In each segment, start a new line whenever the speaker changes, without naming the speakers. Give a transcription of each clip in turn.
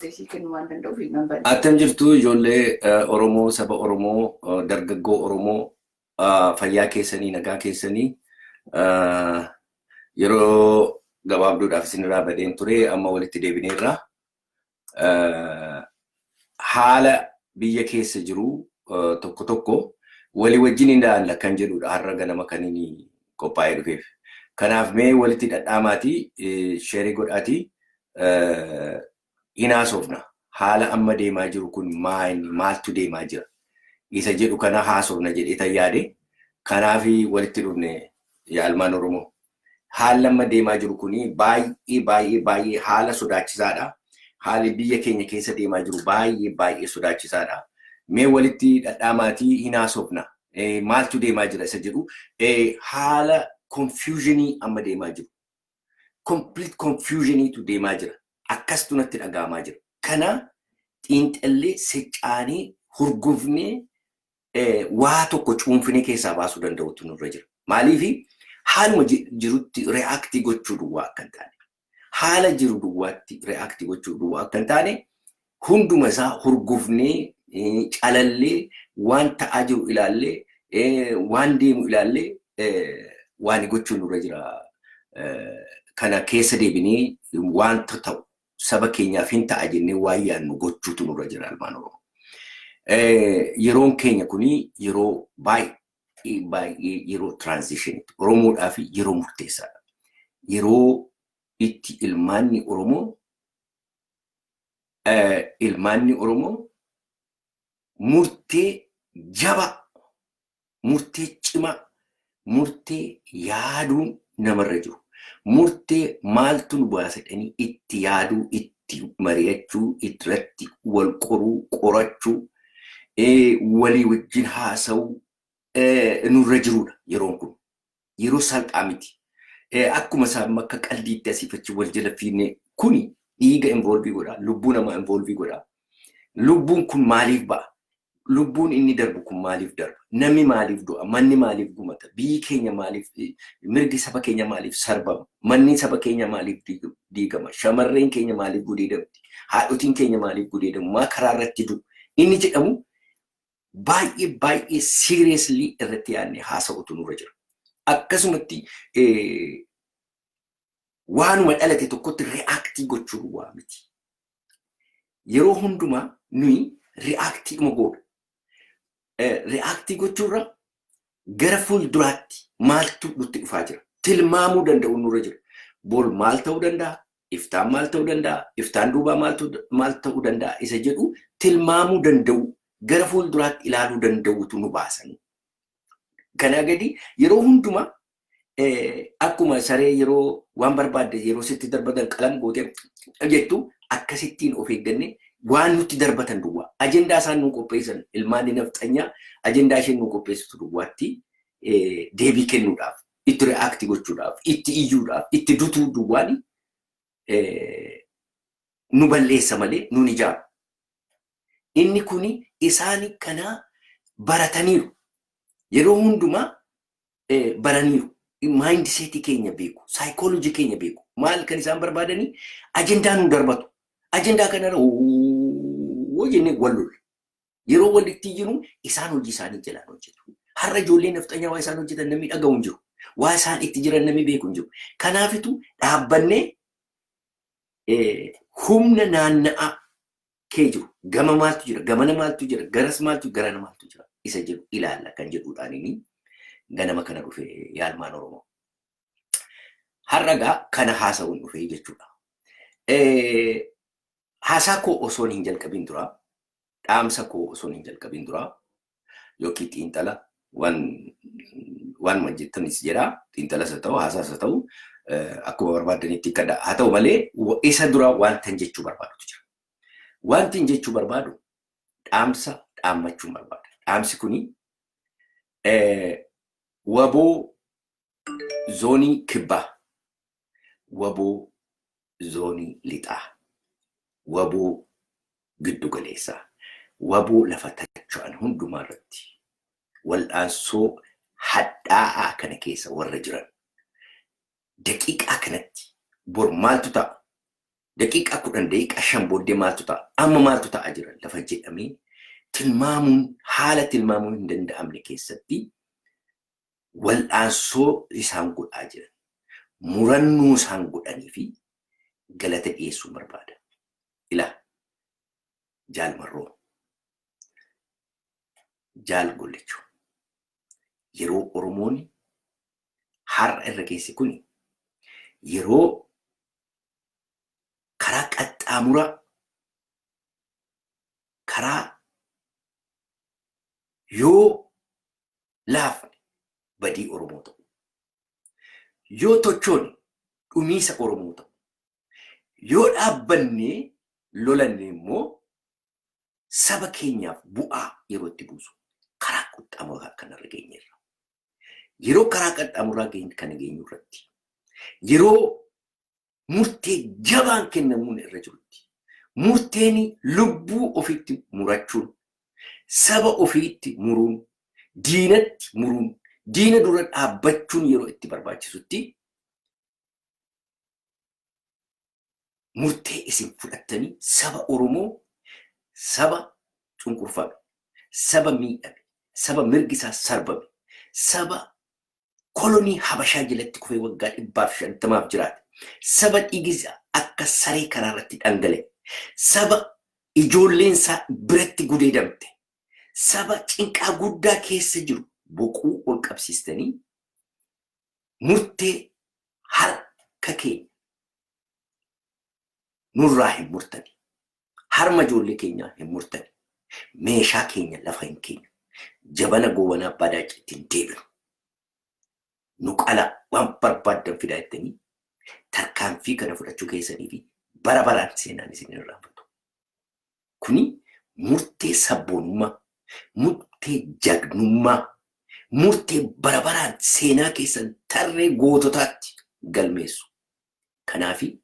Murteessii kennuu waan danda'uuf nan bane.
Attam jirtu ijoollee Oromoo, saba Oromoo, dargaggoo Oromoo, fayyaa keessanii, nagaa keessanii. Yeroo gabaabduudhaaf isinirraa badeen ture, amma walitti deebineerra. Haala biyya keessa jiru tokko tokko walii wajjin ilaalla kan jedhudha har'a ganama kan inni qophaa'ee dhufeef. Kanaaf mee walitti dhadhaamaatii, share godhaatii hin haasofna. Haala amma deemaa jiru kun maaltu deemaa jira? Isa jedhu kana haasofna jedhee tan yaade. Kanaaf walitti dhufne, yaa ilmaan Oromoo. Haalli amma deemaa jiru kuni baay'ee baay'ee baay'ee haala sodaachisaadha. Haalli biyya keenya keessa deemaa jiru baay'ee baay'ee sodaachisaadha. Mee walitti dhadhaamaatii hin haasofna. Maaltu deemaa jira isa jedhu, haala confusionii amma deemaa jiru. Complete confusioniitu deemaa jira. Akkastu natti dhaga'amaa jira. Kana xiinxallee, secaanee, hurgufnee, waa tokko cuunfinee keessaa baasuu danda'utu nurra jira. Maaliifi haaluma jirutti react gochuu duwwaa akka hin taane, haala jiru duwwaatti react gochuu duwwaa akka hin taane, hunduma isaa hurgufnee, calallee, waan ta'aa jiru ilaallee, waan deemu ilaallee waan gochuu nurra jira. Kana keessa deebinee wanta ta'u saba keenyaaf hin ta'a jennee waan yaadnu gochuutu nurra jira, ilmaan Oromoo. Yeroon keenya kuni yeroo baay'ee baay'ee yeroo transition Oromoodhaaf yeroo murteessaadha. Yeroo itti ilmaanni Oromoo murtee jabaa, murtee cimaa, murtee yaaduun namarra jiru. Murtee maaltu nu baasa jedhanii itti yaaduu, itti mari'achuu, irratti wal qoruu, qorachuu, walii wajjin haasa'uu nurra jirudha yeroon kun. Yeroo salphaa miti. Akkuma isaan akka qaldiitti asii fachi wal jala fiigne kuni dhiiga involve godha, lubbuu namaa involve godha. Lubbuun kun maaliif ba'a? Lubbuun inni darbu kun maaliif darba? Namni maaliif du'a? Manni maaliif gumata? Biyyi keenya maaliif, mirgi saba keenya maaliif sarbama? Manni saba keenya maaliif diigama? Shamarreen keenya maaliif gudeedamti? Haadhotiin keenya maaliif gudeedamu? Maa karaa irratti du'u? Inni jedhamu baay'ee baay'ee seriously irratti yaadne haasa'utu nurra jira. Akkasumatti waanuma dhalate tokkotti react gochuu duwwaa miti. Yeroo hundumaa nuyi react dhuma goona. React gochuurra gara fuulduraatti maaltu nutti dhufaa jira? Tilmaamuu danda'u nurra jira. Bor maal ta'uu danda'a? Iftaan maal ta'uu danda'a? Iftaan duubaa maal ta'uu danda'a? Isa jedhu tilmaamuu danda'u, gara fuulduraatti ilaaluu danda'utu nu baasan. Kanaa gadi yeroo hundumaa akkuma saree yeroo waan barbaadde yeroo sitti darbatan qalam gootee jettu, akkasittiin of eegganne waan nutti darbatan duwwaa. Ajendaa isaan nu qopheessan, ilmaanni nafxanyaa ajendaa isheen nu qopheessitu duwwaatti deebii kennuudhaaf, itti react gochuudhaaf, itti iyyuudhaaf, itti dutuu duwwaan nu balleessa malee nun ijaaru. Inni kuni isaan kana barataniiru. Yeroo hundumaa baraniiru. Mindset keenya beeku. Saayikoolojii keenya beeku. Maal kan isaan barbaadanii ajendaa nu darbatu. Ajendaa kanarra hoo jennee wal lolla. Yeroo walitti iyyinu isaan hojii isaanii jalaan hojjetu. Har'a ijoolleen nafxanyaa waa isaan hojjetan namni dhaga'u hin jiru. Waa isaan itti jiran namni beeku hin jiru. Kanaafitu dhaabbannee humna naanna'aa kee jiru. Gama maaltu jira? Gamana maaltu jira? Garas maaltu, garana maaltu jira? Isa jedhu ilaalla kan jedhuudhaan inni ganama kana dhufe, yaa ilmaan Oromoo. Har'a gaa kana haasa'uun dhufe jechuudha. Haasaa koo osoo hin jalqabin dura, dhaamsa koo osoo hin jalqabin dura, yookiin xiinxala waan jettanis jedha, xiinxalas haa ta'u, haasaas haa ta'u, akkuma barbaadanitti kadha haa ta'u malee, isa dura wanta jechuu barbaadutu jira. Wanti jechuu barbaadu, dhaamsa dhaammachuun barbaada. Dhaamsi kuni WBO zoonii kibbaa, WBO zoonii lixaa, WBO giddu galeessaa, WBO lafa tacho'an hundumaa irratti wal'aansoo hadhaa'aa kana keessa warra jiran, daqiiqaa kanatti bor maaltu ta'a? Daqiiqaa 10, daqiiqaa 5 booddee maaltu ta'a? Amma maaltu ta'aa jira? Lafa jedhamee tilmaamuun, haala tilmaamuun hin danda'amne keessatti wal'aansoo isaan godhaa jiran, murannoo isaan godhanii fi galata dhiyeessuu barbaada. Ilaa, Jaal Marroo, Jaal Gollichuu, yeroo Oromoon har'a irra geesse kuni yeroo karaa qaxxaamuraa, karaa yoo laafne badii Oromoo ta'u, yoo tochoone dhumiisa Oromoo ta'u, yoo dhaabbannee lolanne immoo saba keenyaaf bu'aa yeroo itti buusu karaa qaxxaamuraa kanarra geenyeerra. Yeroo karaa qaxxaamuraa kana geenyu irratti, yeroo murtee jabaan kennamuun irra jirutti, murteen lubbuu ofiitti murachuun, saba ofiitti muruun, diinatti muruun, diina dura dhaabbachuun yeroo itti barbaachisutti murtee isin fudhattanii saba Oromoo, saba cunqurfame, saba miidhame, saba mirgi isaa sarbame, saba kolonii Habashaa jalatti kufee waggaa 150f jiraate, saba dhiigi isaa akka saree karaa irratti dhangala'e, saba ijoolleen isaa biratti gudeedamte, saba cinqaa guddaa keessa jiru boquu ol qabsiistanii murtee harka keenya nurraa hin murtani. Harma ijoollee keenyaa hin murtani. Meeshaa keenya lafa hin keenyu. Jabana Goobanaa Abbaa Daacciitti hin deebinu. Nu qalaa, waan barbaaddan fidaa jettanii tarkaanfii kana fudhachuu keessanii fi bara baraan seenaan isin hin irraanfatu. Kuni murtee sabboonummaa, murtee jagnummaa, murtee bara baraan seenaa keessan tarree goototaatti galmeessu. Kanaafi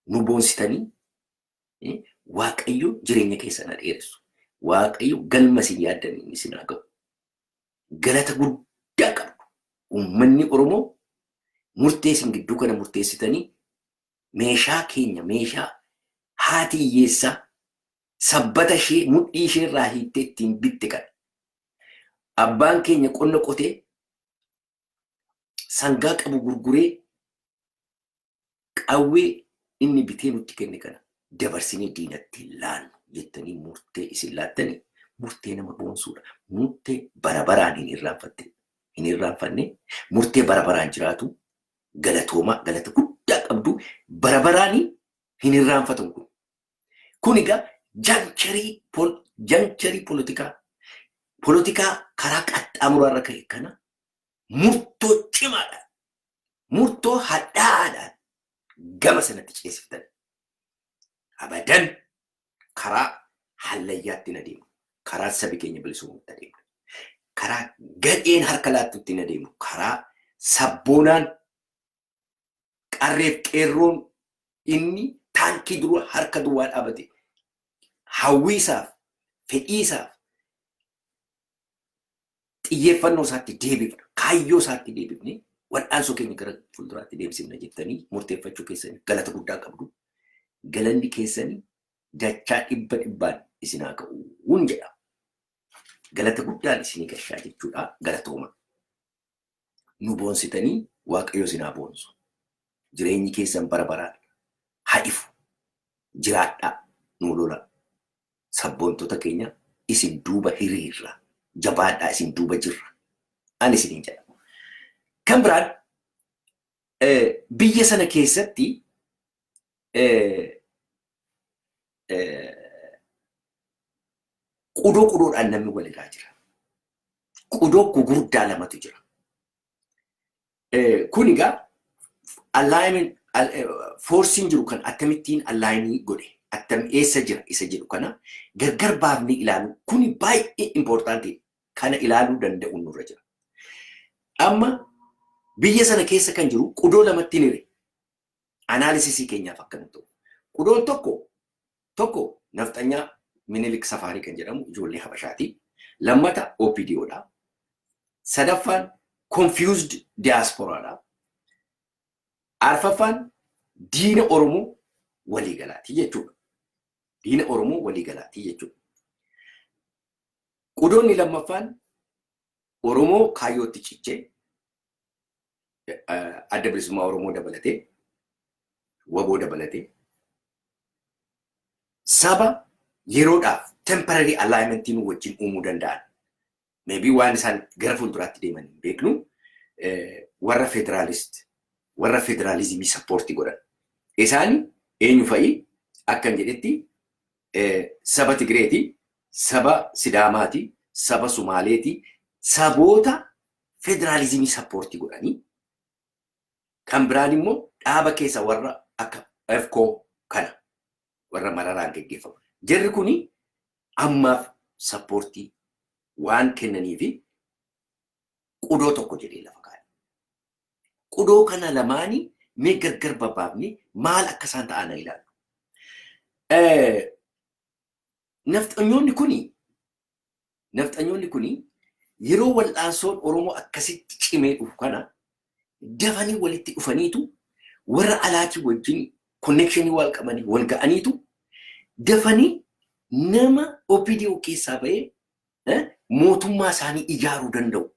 nu boonsitanii, Waaqayyo jireenya keessan haa dheeressu. Waaqayyo galma isin yaaddaniin isin haa ga'u. Galata guddaa qabdu. Uummanni Oromoo murtee isin gidduu kana murteessitanii meeshaa keenya, meeshaa haati hiyyeessaa sabbata ishee mudhii ishee irraa hiittee ittiin bitte kana, abbaan keenya qonna qotee sangaa qabu gurguree qawwee inni bitee nutti kenne kana dabarsinee diinatti hin laannu jettanii murtee isin laattanii murtee nama boonsuudha. Murtee bara baraan hin irraanfatte, hin irraanfanne, murtee bara baraan jiraatu. Galatoomaa, galata guddaa qabdu, bara baraan hin irraanfatamu kun. Kun egaa juncture polotikaa karaa qaxxaamuraa irra ka'e kana murtoo cimaadhaan, murtoo hadhaa'aadhaan gama sanatti ceesiftan. Abadan karaa hallayyaatti hin adeemu. Karaa sabi keenya bilisoomutti adeemna. Karaa gadheen harka laattutti hin adeemu. Karaa sabboonaan qarreef qeerroon inni taankii dura harka duwwaa dhaabate hawwiisaaf, fedhiisaaf, xiyyeeffannoo isaatti deebifna, kaayyoo isaatti deebifne, wal'aansoo keenya gara fuulduraatti deemsifna jettanii murteeffachuu keessanii galata guddaa qabdu. Galanni keessanii dachaa dhibba dhibbaan isin haa ga'uun jedha. Galata guddaan isinii gashaa jechuudha. Galatooma. Nu boonsitanii, Waaqayyo isin haa boonsu. Jireenyi keessan bara baraan haa ifu. Jiraadhaa, nuu lola. Sabboontota keenya, isin duuba hiriirra. Jabaadhaa, isin duuba jirra. Ani isiniin jedha. Kan biraan biyya sana keessatti qudoo qudoodhaan namni walirraa jira. Qudoo gugurdaa lamatu jira. Kun egaa alignment forceiin jiru kan akkamittiin align godhe, attam eessa jira isa jedhu kana gargar baafnee ilaalu kuni baay'ee important, kana ilaaluu danda'u nurra jira. Amma biyya sana keessa kan jiru qudoo lamatti hire, analysis keenyaaf akka nu ta'u. Qudoon tokko tokko nafxanyaa Minilik Safaarii kan jedhamu ijoollee Habashaati. Lammata OPDOdha. Sadaffaan confused diasporaadha. Arfaffaan diina Oromoo waliigalaati jechuudha. Diina Oromoo waliigalaati jechuudha. Qudoonni lammaffaan Oromoo kaayyootti cichee, Adda Bilisummaa Oromoo dabalatee, WABOO dabalatee, saba yeroodhaaf temporary alignmentii nu wajjin uumuu danda'an. Maybe waan isaan gara fuulduraatti deeman hin beeknu, warra federalist, warra federaalizimii support godhan. Isaan eenyu fa'i? Akkan jedhetti saba Tigireeti, saba Sidaamaati, saba Sumaaleeti, saboota federaalizimii support godhanii, kan biraan immoo dhaaba keessa warra akka FKO kana, warra Mararaan geggeeffamu. Jarri kuni ammaaf support waan kennaniifi qudoo tokko jedhee lafa kaa'e. Qudoo kana lamaanii mee gargar babbaafne maal akka isaan ta'an ilaallu. Nafxanyoonni kuni yeroo wal'aansoon Oromoo akkasitti cimee dhufu kana dafanii walitti dhufaniitu, warra alaatii wajjin connection wal qabanii wal ga'aniitu, dafanii nama OPDO keessaa ba'ee mootummaa isaanii ijaaruu danda'u.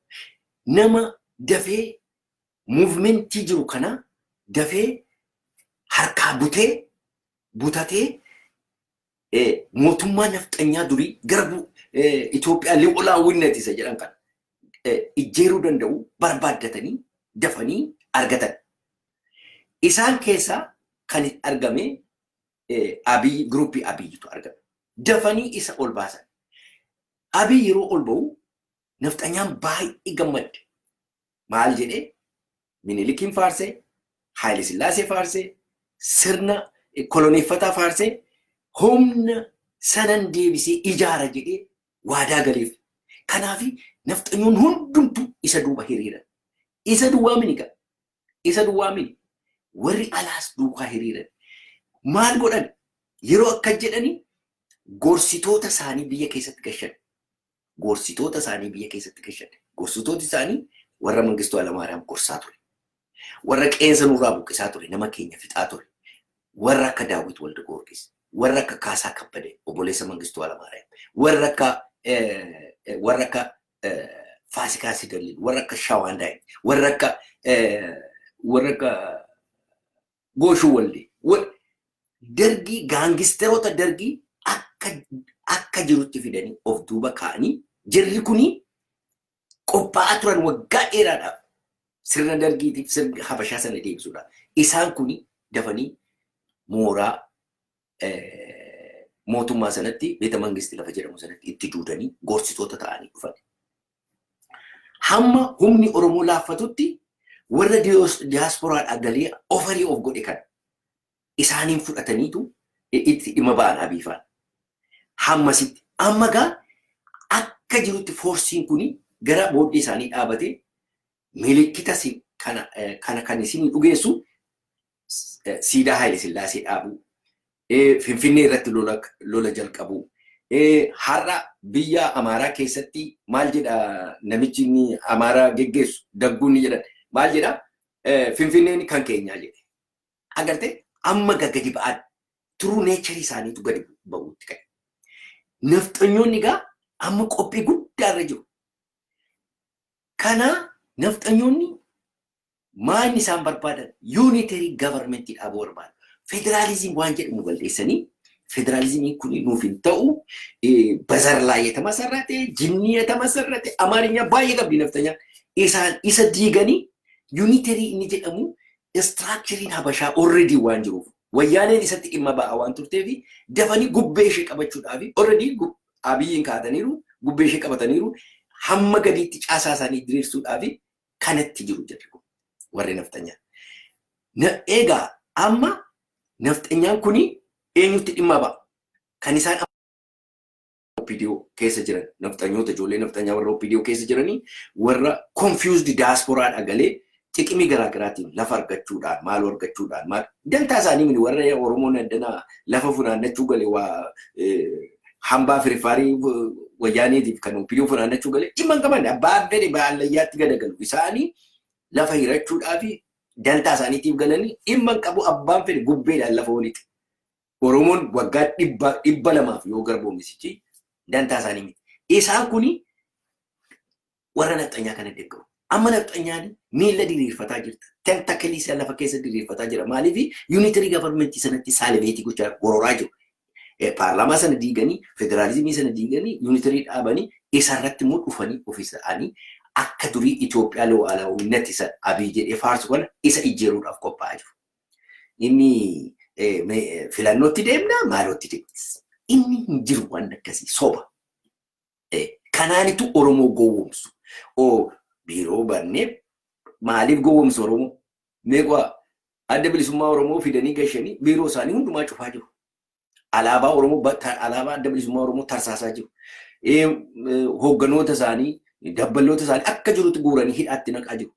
Nama dafee movementii jiru kana dafee harkaa butee butatee mootummaa nafxanyaa durii gara Itoophiyaa ሉዓላዊነት isa jedhan kana ijjeeruu danda'u barbaaddatanii dafanii argatan. Isaan keessaa kan argame Abiy, groupii Abiyyitu argame. Dafanii isa ol baasan. Abiy yeroo ol ba'u nafxanyaan baay'ee gammadde. Maal jedhee? Minilikiin faarsee, Haayile Sillaasee faarsee, sirna koloneeffataa faarsee, humna sanan deebisee ijaara jedhee waadaa galeef. Kanaaf nafxanyoon hundumtu isa duuba hiriiran. Isa duwwaa mini gaa. Isa duwwaa mini. Warri alaas duukaa hiriiran. Maal godhan? Yeroo akka jedhani gorsitoota isaanii biyya keessatti gashan. Gorsitoota isaanii biyya keessatti gashan. Gorsitooti isaanii warra Mangistuu Hayilamaariyaam gorsaa ture. Warra qeensa nurraa buqqisaa ture, nama keenya fixaa ture. Warra akka Daawit Walda Goorgis, warra akka Kaasaa Kabbadee, obboleessa Mangistuu Hayilamaariyaam, warra akka Faasikaa Sidallin, warra akka Shawaandaay, warra akka Gooshuu Waldee, dargii, gangsteroota dargii akka jirutti fidanii of duuba kaa'anii, jirri kuni qophaa'aa turan waggaa dheeraadhaaf sirna dargiitiif, sirna Habashaa sana deebisuudhaaf. Isaan kuni dafanii mooraa mootummaa sanatti, ቤተ መንግስት lafa jedhamu sanatti itti duudanii gorsitoota ta'anii dhufan. Hamma humni Oromoo laaffatutti warra diyaasporaadhaa galee ofarii of godhe kan isaaniin fudhataniitu itti dhimma ba'an Abiifaan. Hammasitti amma gaa akka jirutti forceiin kuni gara booddee isaanii dhaabatee milikkita kana kan isin dhugeessu siidaa Haayile Sillaasee dhaabuu, Finfinnee irratti lola jalqabuu. Har'a biyya Amaaraa keessatti maal jedha namichi inni Amaaraa geggeessu, Dagguun ni jedhan, maal jedha? Finfinneen kan keenyaa jedhe. Agartee, amma gadi ba'an, true nature isaaniitu gadi ba'uutti ka'e. Nafxanyoonni egaa amma qophii guddaa irra jiru. Kana nafxanyoonni maal isaan barbaadan? Unitary governmentii dhaabuu barbaadu. Federaalizim waan jedhamu balleessanii, federaalizimiin kun nuuf hin ta'u, በዘር ላይ የተመሰረተ ጅኒ የተመሰረተ አማርኛ baay'ee qabdi nafxanyaan. Isaan isa diiganii unitary inni jedhamu structureiin Habashaa already waan jiruuf, Wayyaaneen isatti dhimma ba'a waan turteef, dafanii gubbee ishee qabachuudhaaf already Abiyyiin kaataniiru, gubbee ishee qabataniiru, hamma gadiitti caasaa isaanii diriirsuudhaaf kanatti jiru jedhu kun warri nafxanyaa. Egaa amma nafxanyaan kuni eenyutti dhimma ba'a? Kan isaan OPDO keessa jiran nafxanyoota, ijoollee nafxanyaa warra OPDO keessa jiranii, warra confused diasporaadha galee xiqimii garaagaraatiin lafa argachuudhaan, maal argachuudhaan, maal dantaa isaanii mini, warra Oromoon addanaa lafa funaannachuu galee, waa hambaa firifaarii Wayyaaneetiif kan OPDO funaannachuu galee dhimma hin qaban. Abbaa fedhe baallayyaatti gadagalu, isaanii lafa hirachuudhaa fi dantaa isaaniitiif galanii dhimma hin qabu. Abbaan fedhe gubbeedhaan lafa walitti. Oromoon waggaa 200f yoo garboomisichi dantaa isaanii miti. Isaan kuni warra nafxanyaa kana deeggaru. Amma nafxanyaan miila diriirfataa jirti. Tentacle isaa lafa keessa diriirfataa jira. Maaliif? Unitary government sanatti salivate gochaa gororaa jiru. Paarlaamaa sana diiganii, federaalizimii sana diiganii, unitary dhaabanii, isarratti immoo dhufanii ofiisa'anii akka durii Itoophiyaa lu'aalaawwinnatti isa Abiy jedhee faarsu kana isa ijjeeruudhaaf qophaa'aa jiru. Inni filannootti deemna, maalootti deemna. Inni hin jiru, waan akkasii soba. Kanaanitu Oromoo gowwoomsu. Oo biiroo bannee maaliif gowwoomsu Oromoo? Meeqaa Adda Bilisummaa Oromoo fidanii gashanii biiroo isaanii hundumaa cufaa jiru. Alaabaa Oromoo, alaabaa Adda Bilisummaa Oromoo tarsaasaa jiru. Hoogganoota isaanii, dabballoota isaanii akka jirutti guuranii hidhaatti naqaa jiru.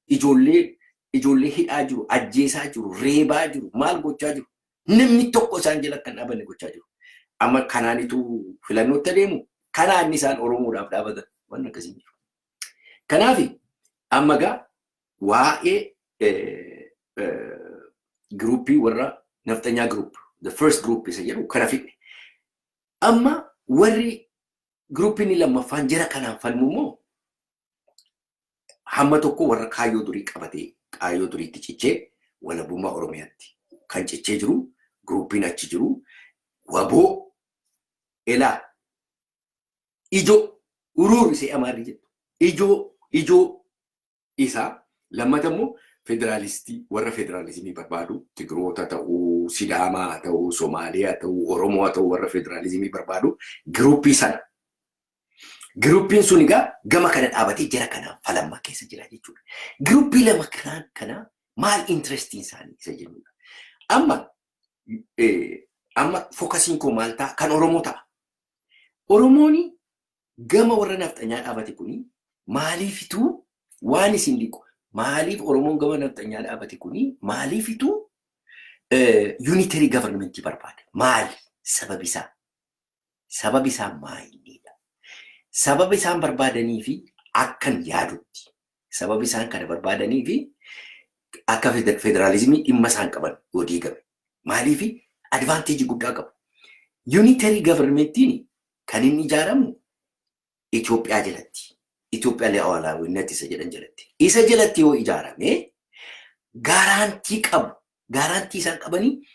Ijoollee hidhaa jiru, ajjeesaa jiru, reebaa jiru, maal gochaa jiru. Namni tokko isaan jala akka hin dhaabanne gochaa jiru. Amma kanaanitu filannootti adeemu. Kanaan isaan Oromoodhaaf dhaabatan waan akkasii jiru. Kanaaf amma gaa waa'ee groupii warra nafxanyaa group, the first group isa jedhu kana fidne. Amma warri groupiin lammaffaan jara kanaan falmu immoo hamma tokko warra kaayyoo durii qabatee, kaayyoo duriitti cichee, walabummaa Oromiyaatti kan cichee jiru, groupiin achi jiru waboo elaa ijoo uruur isee Amaarri jettu ijoo isaa. Lammata immoo federaalistii, warra federaalizimii barbaadu, Tigiroota ta'uu, Sidaamaa ta'uu, Somaaliyaa ta'uu, Oromoo ta'uu, warra federaalizimii barbaadu groupii sana. Groupiin sun egaa gama kana dhaabatee jara kanaan falammaa keessa jira jechuudha. Groupii lama kanaan kana maal interestiin isaanii isa jennudha. Amma focusiin koo maal ta'a? Kan Oromoo ta'a. Oromoon gama warra nafxanyaa dhaabate kuni maaliifituu waan isin dhiqu, maaliif Oromoon gama nafxanyaa dhaabate kuni maaliifituu unitary governmentii barbaada? Maali sababi isaa? Sababi isaa maalidha? Sababa isaan barbaadanii fi akkan yaadutti sababa isaan kana barbaadanii fi akka federaalizimii dhimma isaan qaban yoo diigame. Maaliif? Advantageii guddaa qabu. Unitary governmentiin kan inni ijaaramu Itoophiyaa jalatti. Itoophiyaa lu'aalaawwinnatti isa jedhan jalatti. Isa jalatti yoo ijaarame guarantee qabu. Guarantee isaan qabanii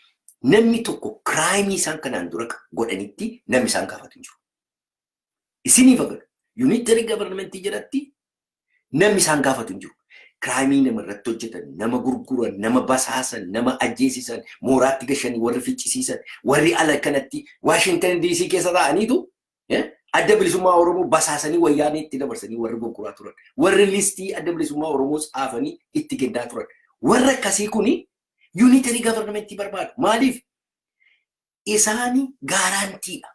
namni tokko crimeii isaan kanaan dura godhanitti namni isaan gaafatu hin jiru. Isiniif agalu. Unitary governmentii jalatti namni isaan gaafatu hin jiru. Crimeii nama irratti hojjetan, nama gurguran, nama basaasan, nama ajjeesisan, mooraatti gashanii warri ficcisiisan, warri ala kanatti Waashintan DC keessa taa'aniitu Adda Bilisummaa Oromoo basaasanii Wayyaanee itti dabarsanii warri gurguraa turan, warri listii Adda Bilisummaa Oromoo tsaafanii itti kennaa turan. Warra akkasii kuni unitary governmentii barbaadu. Maaliif? Isaani guaranteedha.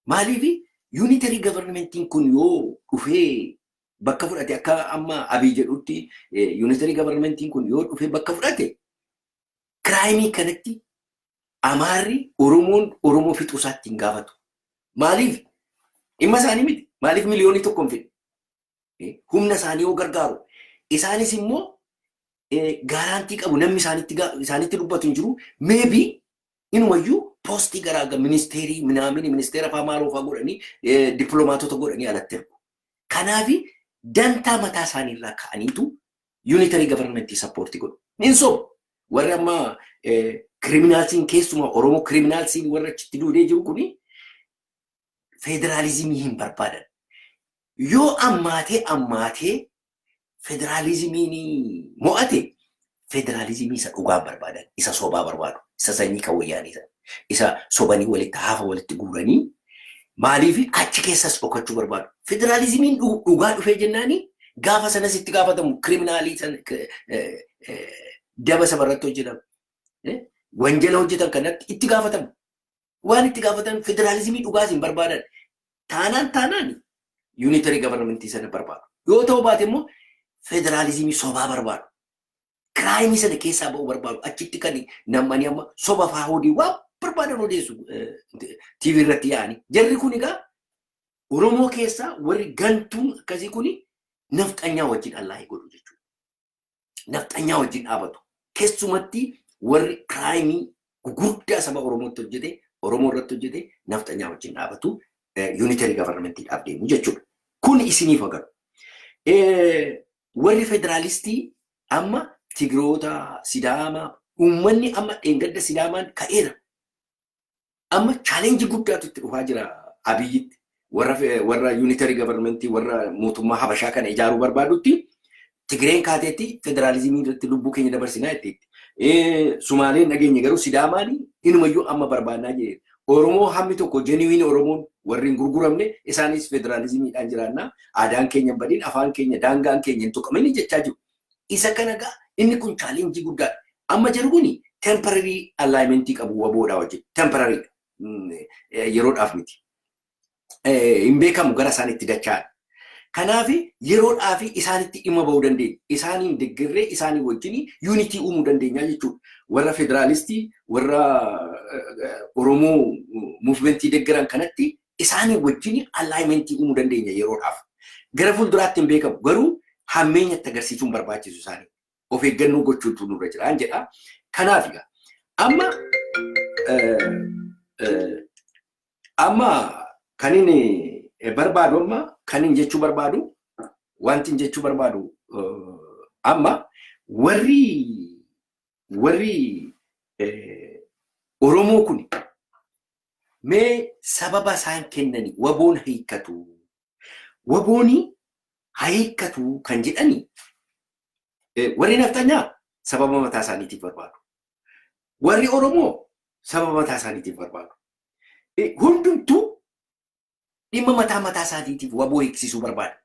Maaliif? Unitary governmentiin kun yoo dhufee bakka fudhate, akka amma Abiy jedhutti unitary governmentiin kun yoo dhufee bakka fudhate, crimeii kanatti Amaarri Oromoon Oromoo fixuu isaatti hin gaafatu. Maaliif? Dhimma isaanii miti. Maaliif 1 miliyoona hin fidne? Humna isaanii yoo gargaaru. Isaanis immoo guarantee qabu, namni isaanitti dubbatu hin jiru. Maybe inumayyuu postii garaa ministeerii minaamini ministeera fa'aa maaloo fa'aa godhanii, dippiloomaatota godhanii alatti ergu. Kanaafi dantaa mataa isaanii irraa ka'aniitu unitary governmentii supportii godhu. Hin sobu. Warri amma criminalsiin, keessumaa Oromoo criminalsiin warra achitti duudee jiru kuni federaalizimii hin barbaadan. Yoo ammaatee ammaatee federaalizimiin mo'ate, federaalizimii isa dhugaa barbaadan, isa sobaa barbaadu, isa sanyii kan Wayyaanii sana, isa sobanii walitti hafa walitti guuranii, maaliif achi keessas dhokachuu barbaadu. Federaalizimiin dhugaa dhufee jennaani gaafa sanas itti gaafatamu criminalii sana, daba saba irratti hojjetan, wanjala hojjetan kanatti itti gaafatamu. Waan itti gaafatan federaalizimii dhugaas hin barbaadan. Taanaan taanaan unitary governmentii sana barbaadu. Yoo ta'u baate immoo federaalizimii sobaa barbaadu. Crimeii sana keessaa ba'uu barbaadu. Achitti kan namni amma soba fa'aa hodii waan barbaadan odeessu TV irratti yaa'anii. Jarri kun egaa Oromoo keessaa warri gantuun akkasii kuni nafxanyaa wajjin allaahii godhu jechuudha. Nafxanyaa wajjin dhaabatu. Keessumatti warri crimeii gugurdaa saba Oromootti hojjete, Oromoo irratti hojjete, nafxanyaa wajjin dhaabatu, unitary governmentiidhaaf deemu jechuudha. Kun isiniif agaru. Warri federaalistii amma Tigiroota, Sidaama, uummanni amma dheengadda Sidaamaan ka'eera. Amma challenge guddaatu itti dhufaa jira Abiyyitti. Warra unitary governmentii, warra mootummaa Habashaa kana ijaaruu barbaadutti Tigireen kaateetti federaalizimii irratti lubbuu keenya dabarsinaa jetteetti. Sumaaleen dhageenya, garuu Sidaamaan inumayyuu amma barbaannaa jedhe. Oromoo hammi tokko, genuine Oromoon warri hin gurguramne, isaanis federaalizimiidhaan jiraannaa, aadaan keenya hin badin, afaan keenya, daangaan keenya hin tuqamin jechaa jiru. Isa kana gaa inni kun challenge guddaadha. Amma jiru kuni temporary alignmentii qabu WBOdhaa wajjin. Temporary, yeroodhaaf miti. Hin beekamu gara isaan itti dacha'an. Kanaaf yeroodhaaf isaanitti dhimma bahuu dandeenya. Isaaniin deeggarree isaanii wajjin unity uumuu dandeenya jechuudha. Warra federaalistii, warra Oromoo movementii deeggaran kanatti isaanii wajjin alignmentii uumuu dandeenya yeroodhaaf. Gara fuulduraatti hin beekamu, garuu hammeenyatti agarsiisuun barbaachisu isaanii. Of eeggannoo gochuutu nurra jiraan jedha. Kanaaf egaa amma kan inni barbaadu, amma kan inni jechuu barbaadu, wanti inni jechuu barbaadu, amma warri Oromoo kun mee sababa isaan kennani WBOn hiikkatu. WBOni hiikkatu kan jedhani warri nafxanyaa sababa mataa isaaniitiif barbaadu. Warri Oromoo sababa mataa isaaniitiif barbaadu. Hundumtuu dhimma mataa mataa isaaniitiif WBO hiiksisuu barbaada.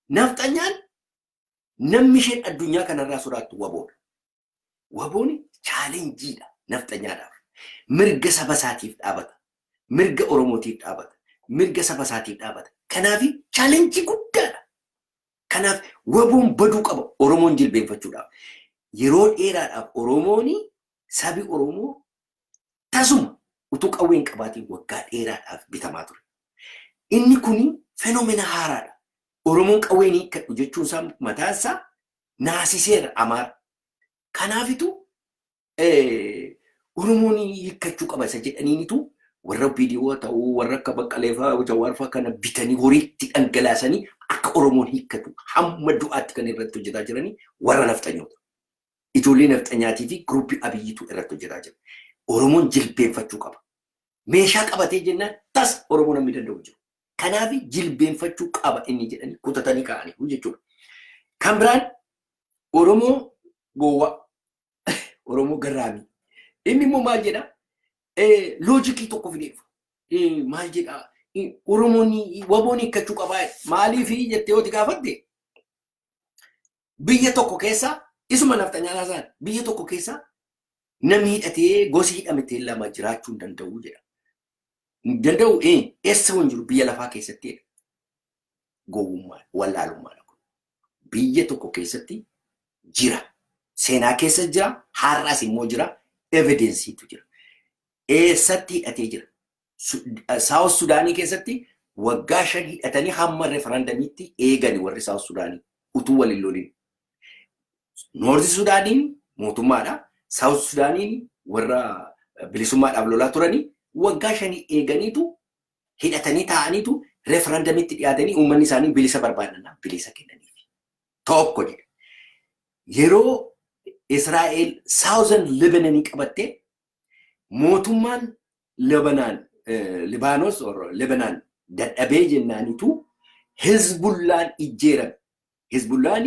Nafxanyaan namni isheen addunyaa kanarraa sodaattu WBOdha. WBOn challengeiidha nafxanyaadhaaf. Mirga saba isaatiif dhaabata. Mirga Oromootiif dhaabata. Mirga saba isaatiif dhaabata. Kanaaf challenge guddaadha. Kanaaf WBOn baduu qaba Oromoon jilbeenfachuudhaaf. Yeroo dheeraadhaaf Oromoon, sabi Oromoo tasuma utuu qawwee hin qabaatiin waggaa dheeraadhaaf bitamaa ture. Inni kuni phenomena haaraadha. Oromoon qawwee ni hiikkadhu jechuun isaa mataan isaa naasiseera Amaara. Kanaafitu Oromoon hiikkachuu qaba isa jedhaniinitu warra BDO ta'uu, warra akka Baqqalee fa'aa, Jawaar fa'aa kana bitanii horiitti dhangalaasanii akka Oromoon hiikkatu hamma du'aatti kan irratti hojjetaa jiranii warra nafxanyoota. Ijoollee nafxanyaatii fi groupii Abiyyiitu irratti hojjetaa jira. Oromoon jilbeenfachuu qaba. Meeshaa qabatee jennaan tas Oromoo namni danda'u jiru. Kanaaf jilbeenfachuu qaba inni jedhanii kutatanii kaa'anii jechuudha. Kan biraan Oromoo gowwaa, Oromoo garraamii. Inni immoo maal jedhaa? Logicii tokko fidee dhufa. Maal jedhaa? Oromoon WBOn hiikkachuu qabaa. Maaliif jettee yoo gaafatte, biyya tokko keessa, isuma nafxanyaa haasa'an, biyya tokko keessa namni hidhatee, gosi hidhamtee lama jiraachuu hin danda'u jedha. Hin danda'u, eessa hin jiru biyya lafaa keessatti? Gowwummaa, wallaalummaadha kun. Biyya tokko keessatti jira. Seenaa keessa jira, har'as immoo jira, evidenceiitu jira. Eessatti hidhatee jira? South Sudaanii keessatti waggaa 5 hidhatanii hamma referendumiitti eegani warri South Sudaanii utuu waliin lolin. North Sudaaniin mootummaadha. South Sudaaniin warra bilisummaadhaaf lolaa turanii waggaa 5 eeganiitu hidhatanii taa'aniitu referendumiitti dhiyaatanii uummanni isaanii bilisa barbaadannaa bilisa kennaniif. Tokko jedhe. Yeroo Israa'el Southern Lebanonii qabattee mootummaan Lebanaan, Libaanos or Lebanaan dadhabee jennaanitu Hezbollaan ijjeerame. Hezbollaan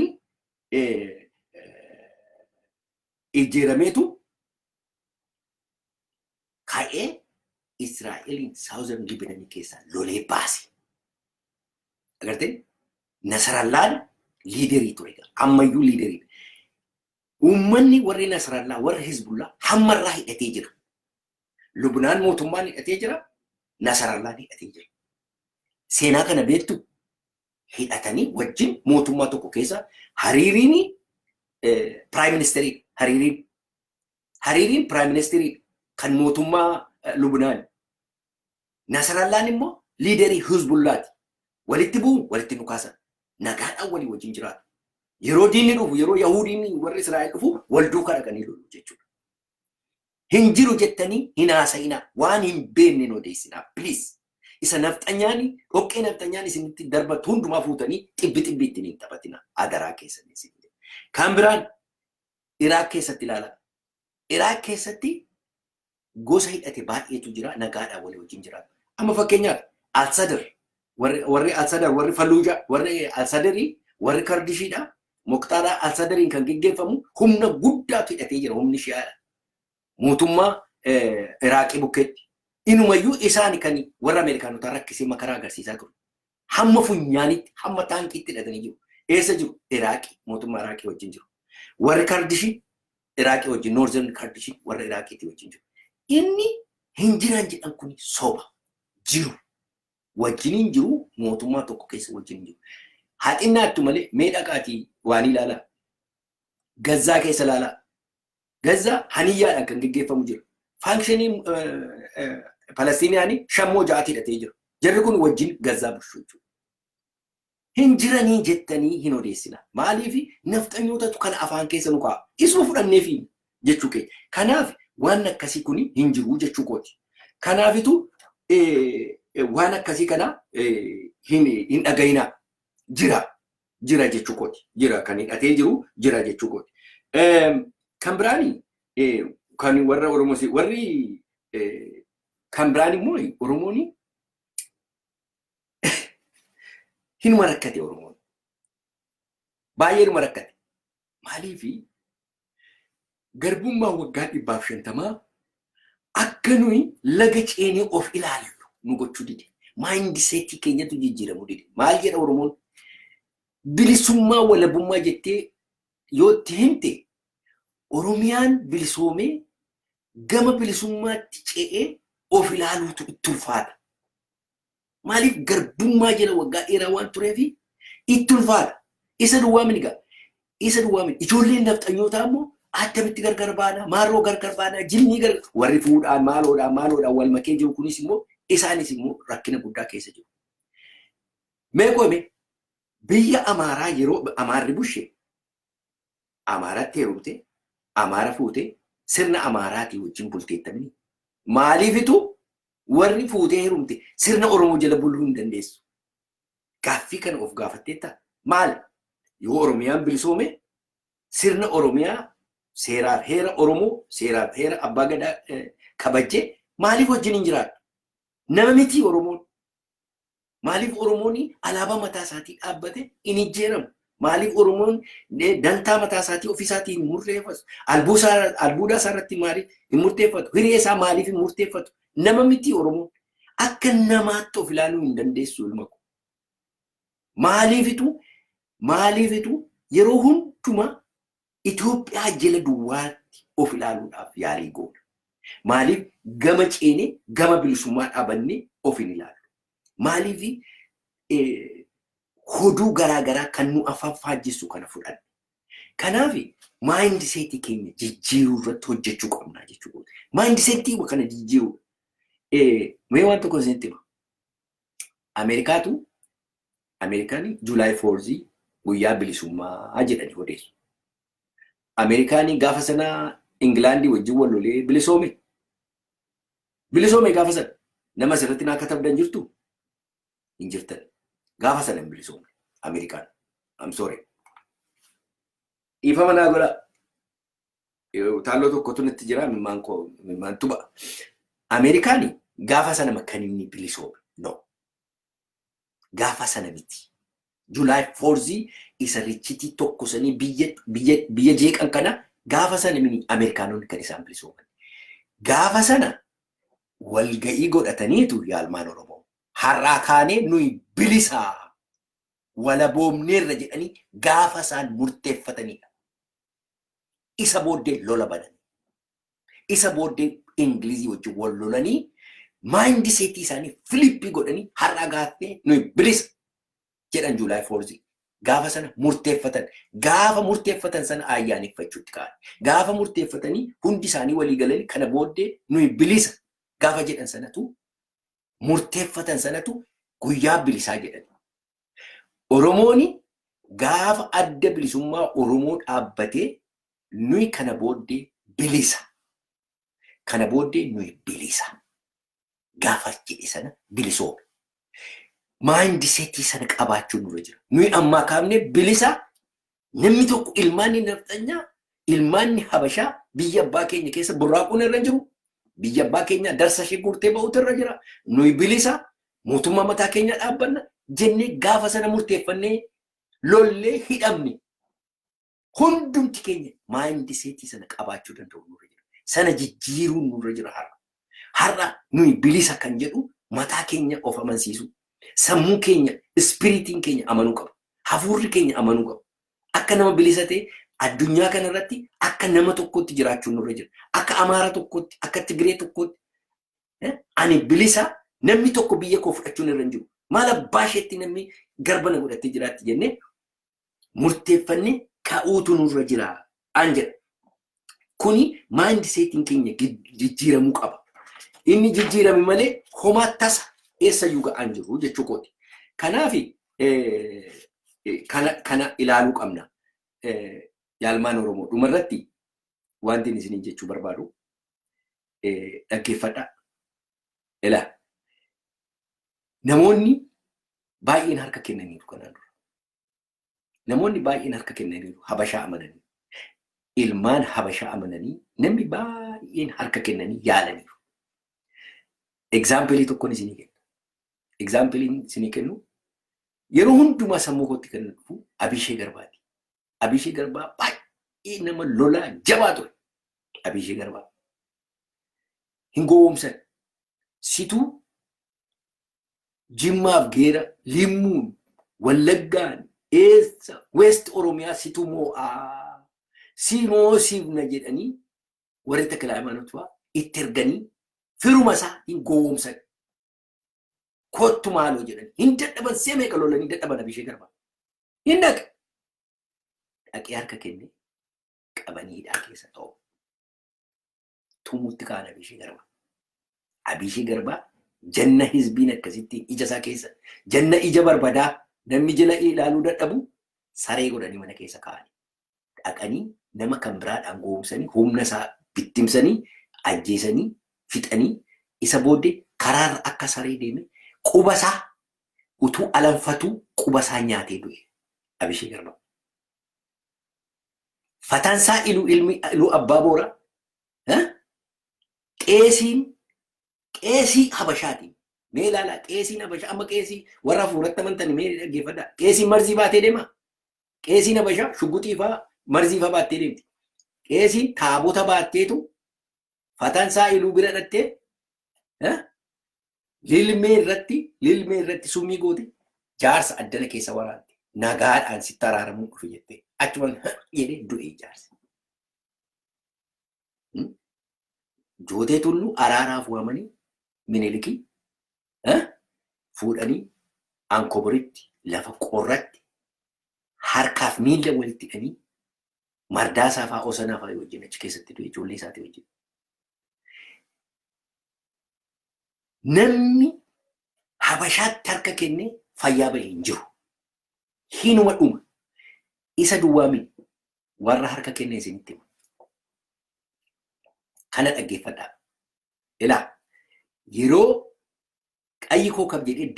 ijjeerameetu ka'ee Israa'eliin Southern Lebanonii keessaa lolee baase. Agartee, Nasarallaan leaderii ture. Ammayyuu leaderiidha. Uummanni warri Nasarallaa, warri Hizbullaa hammarraa hidhatee jira. Lubnaan mootummaan hidhatee jira. Nasarallaan hidhatee jira. Seenaa kana beektu, hidhatanii wajjin mootummaa tokko keessa Hariiriin prime ministerii, Hariiriin. Hariiriin prime ministerii kan mootummaa Lubnaan. Nasarallaan immoo leaderii Hizbullaati. Walitti bu'u, walitti nu kaasan. Nagaadhaan walii wajjin jiraatu. Yeroo diinni dhufu, yeroo Yahudiin warri Israa'el dhufu, wal duukaa dhaqanii lolu jechuudha. Hin jiru jettanii hin haasa'inaa. Waan hin beekne hin odeessinaa. Please. Isa nafxanyaani, dhoqqee nafxanyaan isinitti darbatu hundumaa fuutanii xibbi xibbi ittiin hin taphatina. Adaraa keessanii isin. Kan biraan Iraaq keessatti ilaala. Iraaq keessatti gosa hidhate baay'eetu jira, nagaadhaan walii wajjin jiraatu. Amma fakkeenyaaf Al-Sadr, warri Al-Sadr, warri Falluujaa, warri Al-Sadrii, warri Kardishiidha. Moqxaaraa Al-Sadriin kan geggeeffamu humna guddaatu hidhatee jira, humni Shi'aadha. Mootummaa Iraaqii bukkeetti. Inumayyuu isaan kan warra Ameerikaanotaa rakkisee makaraa agarsiisaa ture. Hamma funyaanitti, hamma taankiitti hidhatanii jiru. Eessa jiru? Iraaqii, mootummaa Iraaqii wajjin jiru. Warri Kardishii Iraaqii wajjin, Northern Kardishii warra Iraaqiitii wajjin jiru. Inni hin jiran jedhan kun soba. Jiru. Wajjiniin jiru, mootummaa tokko keessa wajjin jiru. Haa xinnaattu malee, mee dhaqaatii waan ilaalaa. Gazzaa keessa ilaalaa. Gazzaa Haniyyaadhaan kan geggeeffamu jira. Faction Palestiniyaanii shammoo ja'aatti hidhatee jira. Jarri kun wajjin Gazzaa bulchu jechuudha. Hin jiranii jettanii hin odeessina. Maaliif? Nafxanyootatu kana afaan keessa nu kaa'a. Isuma fudhannee fi jechuu keenya. Kanaaf waan akkasii kun hin jiru jechuu kooti. Kanaafitu waan akkasii kana hin dhagayinaa. Jira. Jira jechuu kooti. Jira, kan hidhatee jiru jira jechuu kooti. Kan biraani kan warra Oromoo, warri kan biraan immoo Oromoon hinuma rakkate Oromoon. Baay'eedhuma rakkate. Maaliifi? Garbummaa waggaa 150 akka nuyi laga ceenee of ilaallu nu gochuu dide. Mindsetii keenyatu jijjiiramuu dide. Maal jedha Oromoon? Bilisummaa, walabummaa jettee yoo itti himte, Oromiyaan bilisoomee gama bilisummaatti ce'ee of ilaaluutu itti ulfaata. Maaliif? Garbummaa jala waggaa dheeraa waan tureef itti ulfaata. Isa duwwaa mini gaa. Isa duwwaa mini. Ijoolleen nafxanyootaa immoo attamitti gargar baanaa, maarroo gargar baanaa, jinnii gargar, warri fuudhaan maaloodhaan maaloodhaan wal makee jiru kunis immoo isaanis immoo rakkina guddaa keessa jiru. Mee qoome biyya Amaaraa, yeroo Amaarri bushe, Amaaratti heerumte, Amaara fuute, sirna Amaaraatii wajjin bulteettamni. Maaliifitu warri fuutee heerumte sirna Oromoo jala buluu hin dandeessu? Gaaffii kana of gaafatteetta? Maal? Yoo Oromiyaan bilisoome, sirna Oromiyaa, seeraaf heera Oromoo, seeraaf heera Abbaa Gadaa kabajjee maaliif wajjin hin jiraattu? Nama miti Oromoon? Maaliif Oromoon alaabaa mataa isaatii dhaabbate hin ijjeeramu? Maaliif Oromoon dantaa mataa isaatii ofii isaatii hin murteeffatu? Albuudaa isaa irratti maaliif hin murteeffatu? Hiree isaa maaliif hin murteeffatu? Nama miti Oromoon? Akka namaatti of ilaaluu hin dandeessu, ilma koo. Maaliifitu yeroo hundumaa Itoophiyaa jala duwwaatti of ilaaluudhaaf yaalii goona? Maaliif gama ceenee gama bilisummaa dhaabannee of hin ilaallu? Maaliif hoduu garaa garaa kan nu afaan faajjessu kana fudhanne? Kanaaf mindsetii keenya jijjiiruu irratti hojjechuu qabna jechuudha. Mindsetii kana jijjiiruu. Mee waan tokko isinitti hima. Ameerikaan July 4th guyyaa bilisummaa jedhanii odeessu. Ameerikaan gaafa sana Ingilaandii wajjin wal lolee bilisoome. Bilisoome gaafa sana. Nama asirratti naa katabdan jirtu? Hin jirtan. Gaafa sana hin bilisoomne Ameerikaan. I'm sorry. Dhiifama naa godhaa. Taalloo tokkotu natti jira, mimmaan koo mimmaan tuba. Ameerikaan gaafa sana kan inni bilisoome. No. Gaafa sana miti. July 4th isa richitii tokko sanii biyya jeeqan kana gaafa sana mini Ameerikaanonni kan isaan bilisooman. Gaafa sana walga'ii godhataniitu, yaalmaan Oromoo, har'aa kaanee nuyi bilisaa, walaboomneerra jedhanii gaafa isaan murteeffatanidha. Isa booddee lola bananii. Isa booddee Ingilizii wajjin wal lolanii, mindsetii isaanii flip godhanii, har'aa gaaffee nuyi bilisa jedhan July 4th. Gaafa sana murteeffatan. Gaafa murteeffatan sana ayyaaneffachuutti ka'an. Gaafa murteeffatanii hundi isaanii walii galanii kana booddee nuyi bilisa gaafa jedhan sanatu, murteeffatan sanatu guyyaa bilisaa jedhan. Oromooni gaafa Adda Bilisummaa Oromoo dhaabbatee nuyi kana booddee bilisa. Kana booddee nuyi bilisa. Gaafa jedhe sana bilisoome. Mindsetii sana qabaachuun nurra jira. Nuyi ammaa kaafnee bilisa. Namni tokko, ilmaanni nafxanyaa, ilmaanni habashaa biyya abbaa keenya keessa burraaquun irra jiru. Biyya abbaa keenya darsa ishee guurtee ba'uutu irra jira. Nuyi bilisa, mootummaa mataa keenya dhaabbanna jennee gaafa sana murteeffannee lollee hidhamne. Hundumti keenya mindsetii sana qabaachuu danda'u nurra jira. Sana jijjiiruun nurra jira har'a. Har'a nuyi bilisa kan jedhu mataa keenya of amansiisuu. Sammuu keenya, spiritiin keenya amanuu qaba. Hafuurri keenya amanuu qaba. Akka nama bilisa ta'e addunyaa kanarratti akka nama tokkotti jiraachuun nurra jira. Akka Amaara tokkotti, akka Tigiree tokkotti. Ani bilisa, namni tokko biyya koo fudhachuun irra hin jiru. Maal abbaa isheetti namni garba na godhattee jiraatti jennee murteeffannee ka'uutu nurra jira an jedha. Kuni mindsetiin keenya jijjiiramuu qaba. Inni jijjiirame malee homaa tasa eessayyuu ga'aan jiru jechuu kooti. Kanaaf kana ilaaluu qabna. Yaalmaan Oromoo, dhumarratti wanti isiniin jechuu barbaadu, dhaggeeffadhaa. Ilaa, namoonni baay'een harka kennaniiru kanaan dura. Namoonni baay'een harka kennaniiru Habashaa amananii. Ilmaan Habashaa amananii namni baay'een harka kennanii yaalaniiru. Exampleii tokkoon isinii kenna. Exampleiin isinii kennu, yeroo hundumaa sammuu kootti kan dhufu Abishee Garbaati. Abishee Garbaa baay'ee nama lolaa jabaa ture. Abishee Garbaa. Hin gowwoomsan. Situu Jimmaaf Geera, Limmuun, Wallaggaan, eessa, West Oromiyaa situu moo'aa. Si moosiifna jedhanii warri Takla Hayimaanoot fa'aa itti erganii firuma isaa hin gowwoomsan. Kottu maaloo jedhanii hin dadhaban, see meeqa lolanii dadhaban. Abishee Garbaa. Hin dhaqe. Dhaqee harka kenne, qabanii hidhaa keessa ta'u. Tumuutti ka'an Abishee Garbaa. Abishee Garbaa janna hizbiin akkasittiin ija isaa keessa janna ija barbadaa namni jala ilaaluu dadhabu saree godhanii mana keessa kaa'anii. Dhaqanii nama kan biraadhaan gowwoomsanii, humna isaa bittimsanii, ajjeesanii fixanii, isa booddee karaarra akka saree deeme, quba isaa utuu alanfatuu quba isaa nyaatee du'e Abishee Garbaa. Fatansaa Iluu, ilmi Iluu Abbaa Booraa, qeesiin, qeesii Habashaatiin. Mee ilaalaa, qeesiin Habashaa amma qeesii warra hafuuratti amantanii mee dhaggeeffadhaa. Qeesiin marzii baatee deema. Qeesiin Habashaa shugguxii fa'aa, marzii fa'aa baattee deemti. Qeesiin taabota baatteetu Fatansaa Iluu bira dhattee lilmee irratti summii goote, jaarsa addana keessa waraante. Nagaadhaan sitti araaramuu dhufe jettee achumaan jedhee du'e jaarsi. Jootee Tulluu araaraaf waamanii Minilikii fuudhanii Ankoboritti lafa qorratti harkaaf miilla walitti hidhanii Mardaasaa fa'aa, Osanaa fa'aa wajjin achi keessatti du'e, ijoollee isaatii wajjin. Namni Habashaatti harka kennee fayyaa ba'e hin jiru. Hinuma dhuma. Isa duwwaa miti. Warra harka kennee isinitti hima. Kana dhaggeeffadhaa. Ilaa, yeroo qayyi kookab jedhee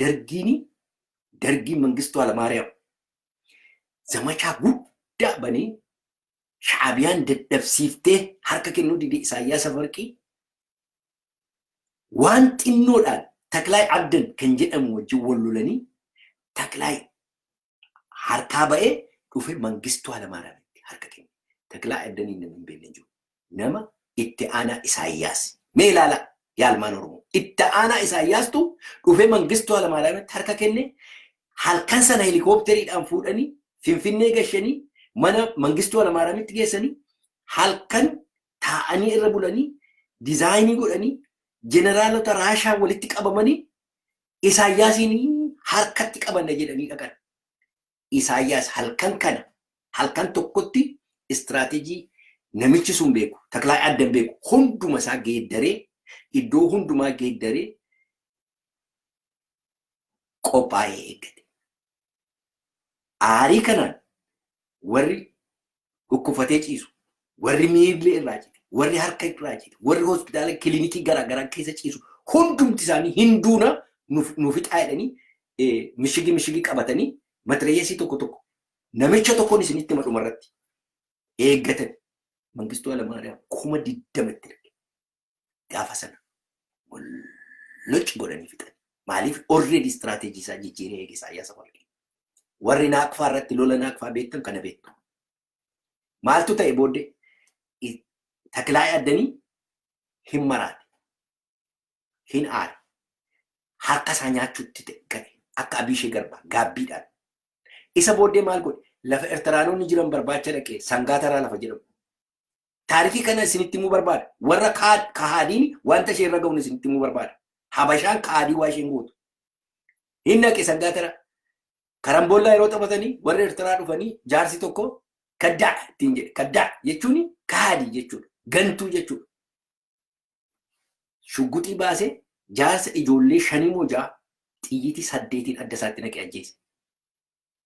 dargiin Mangistuu Hayilamaariyaam zamachaa guddaa banee, Shaabiyaan dadhabsiiftee harka kennuu dide. Isaayyaas Afarqii waan xinnoodhaan Taklaay Abdan kan jedhamu wajjin wal lolanii Taklaay harkaa ba'ee dhufe Mangistuu Hayilamaariyaamitti harka kenne. Taklaay Abdaniin namni hin beekne jiru. Nama itti aanaa Isaayyaas. Mee ilaala, yaalmaan Oromoo. Itti aanaa Isaayyaastu dhufee Mangistuu Hayilamaariyaamitti harka kenne. Halkan sana helikooppteriidhaan fuudhanii Finfinnee gashanii, mana Mangistuu Hayilamaariyaamitti geessanii, halkan taa'anii irra bulanii, designii godhanii, jeneraalota Raashaa walitti qabamanii Isaayyaasiin harkatti qabanna jedhanii dhaqan. Isaayyaas halkan kana, halkan tokkotti istiraateejii namichi sun beeku, Taklaay Addan beeku hunduma isaa geeddaree, iddoo hundumaa geeddaree qophaa'ee eeggate. Aarii kanaan warri dhukkufatee ciisu, warri miilli irraa cite, Warri harka irraa citu, warri hospitaala kilinikii garaagaraa keessa ciisu hundumti isaanii hinduuna nu fixaa jedhanii mishigii mishigii qabatanii matireessii tokko tokko namicha tokkoon isinitti hima dhumarratti eeggatan. Mangistuu Hayilamaariyaam 20,000tti erge. Gaafa sana loc godhanii fixan. Maaliif already istirateejii isaa jijjiiree eege Isaayyaas Afwerqii. Warri naaqfaa irratti lola naaqfaa beektan kana beektu. Maaltu ta'e booddee? Takilaayee Addanii hin maraate. Hin aare. Harka isaa nyaachuutti ga'e. Akka Abiishee Garbaa gaabbiidhaan. Isa booddee maal godhe? Lafa Ertiraanonni jiran barbaacha dhaqee Sangaa Taraa lafa jedhamu. Taarikii kana isinitti himuu barbaada. Warra kahaadiin wanta ishee irra ga'uun isinitti himuu barbaada. Habashaan kahaadii waa isheen gootu. Hin dhaqe Sangaa Taraa. Karambollaa yeroo taphatanii warri Ertiraa dhufanii jaarsi tokko kaddaa ittiin jedhe. Kaddaa jechuun kahaadii jechuudha. Gantuu jechuudha. Shugguxii baasee jaarsa ijoollee shanii moo ja'a xiyyitii 8n adda isaatti naqee ajjeese.